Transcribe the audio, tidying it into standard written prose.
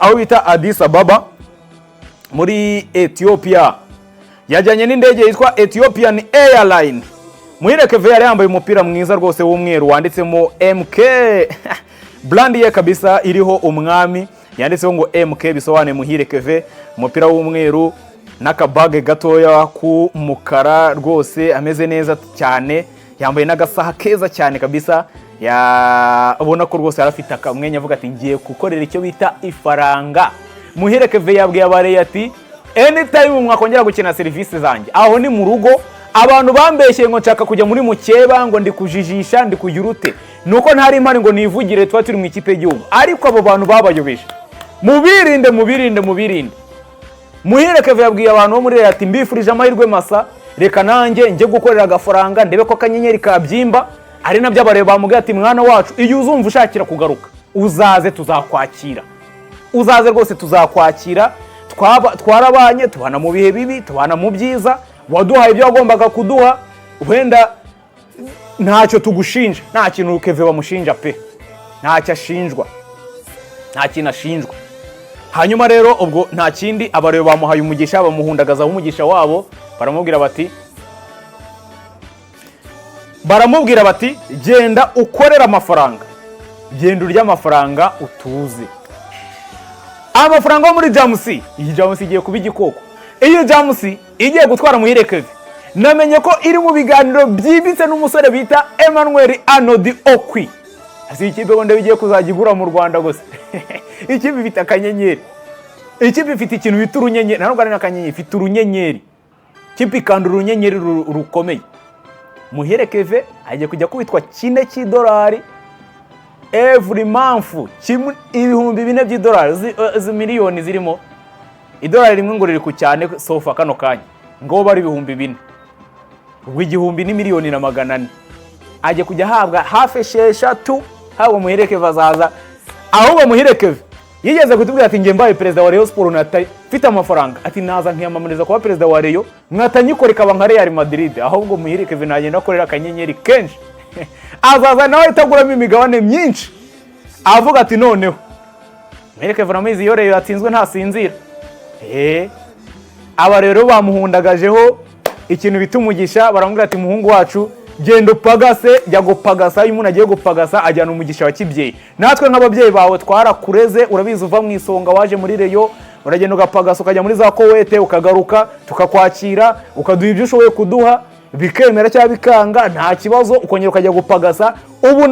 Aho bita Addis Ababa muri Ethiopia, yajyanye n'indege yitwa Ethiopian Airline. Muhire Kevin yari yambaye umupira mwiza rwose w'umweru wanditsemo MK, brand ye kabisa iriho umwami, yanditseho ngo MK, bisobanuye Muhire Kevin. Umupira w'umweru n'akabage gatoya k'umukara, rwose ameze neza cyane, yambaye n'agasaha keza cyane kabisa. Ubona ko rwose yari afite akamwenya, avuga ati: "Ngiye gukorera icyo bita ifaranga." Muhire Kevin yabwiye abareye ati: "Anytime mwakongera gukina serivisi zanjye, aho ni mu rugo. Abantu bambeshyeye ngo nshaka kujya muri mukeba, ngo ndi kujijisha, ndi kugira ute, nuko ntari mpari ngo nivugire, tuba turi mu ikipe y'igihugu. Ariko abo bantu babayobeje, mubirinde, mubirinde, mubirinde." Muhire Kevin yabwiye abantu bo muri Rayon ati: "Mbifurije amahirwe masa, reka nanjye njye gukorera agafaranga, ndebe ko akanyenyeri kabyimba." Ari nabyo abareba bamubwiye ati: "Mwana wacu, iyo uzumva ushakira kugaruka, uzaze tuzakwakira, uzaze rwose tuzakwakira. Twarabanye, tubana mu bihe bibi, tubana mu byiza, waduhaye ibyo wagombaga kuduha, wenda ntacyo tugushinja." Nta kintu Kevin bamushinja pe, ntacyo ashinjwa, nta kintu ashinjwa. Hanyuma rero ubwo nta kindi, abareba bamuhaye umugisha, bamuhundagazaho umugisha wabo, baramubwira bati: "Genda ukorere amafaranga, genda urye amafaranga utuze." Amafaranga yo muri Jamusi, iyi Jamusi igiye kuba igikoko. Iyi Jamusi igiye gutwara Muhire Kevin, namenye ko iri mu biganiro byimbitse n'umusore bita Emmanuel Anodi Okwi. Si ikipe wenda igiye kuzajya igura mu Rwanda gusa. Ikipe ifite akanyenyeri, ikipe ifite ikintu bita urunyenyeri, ntabwo ari n'akanyenyeri, ifite urunyenyeri. Ikipe ikanda urunyenyeri rukomeye. Muhire Kevin agiye kujya kubitwa 4 cy'idolari every month, kimwe 4000 by'idolari. Izi miliyoni zirimo idolari rimwe ngo riri ku cyane sofa kano kanya, ngo bari 4000, ubwo 1000 ni miliyoni na 400. Ajya kujya ahabwa hafi 6. Haba Muhire Kevin azaza. Ahubwo Muhire Kevin yigeze kutubwira ati: "Njye mbaye perezida wa Rayon Sport, nata mfite amafaranga," ati, "naza nkiyamamariza kuba perezida wa Rayon, nkatanyikora ikaba nka Real Madrid." Ahubwo Muhire Kevin nagenda akorera akanyenyeri kenshi, azaza nawe ahita imigabane myinshi, avuga ati: "Noneho Muhire Kevin amizi, iyo Rayon yatsinzwe ntasinzira." Aba rero bamuhundagajeho ikintu bita umugisha, baramubwira ati: "Muhungu wacu, genda upagase, jya gupagasa." Iyo umuntu agiye gupagasa ajyana umugisha wa kibyeyi. Natwe nk'ababyeyi bawe twarakureze, urabizi, uva mu Isonga waje muri Rayon, uragenda ugapagasa, ukajya muri za Kowete, ukagaruka tukakwakira, ukaduha ibyo ushoboye kuduha, bikemera cyangwa bikanga nta kibazo, ukongera ukajya gupagasa ubu.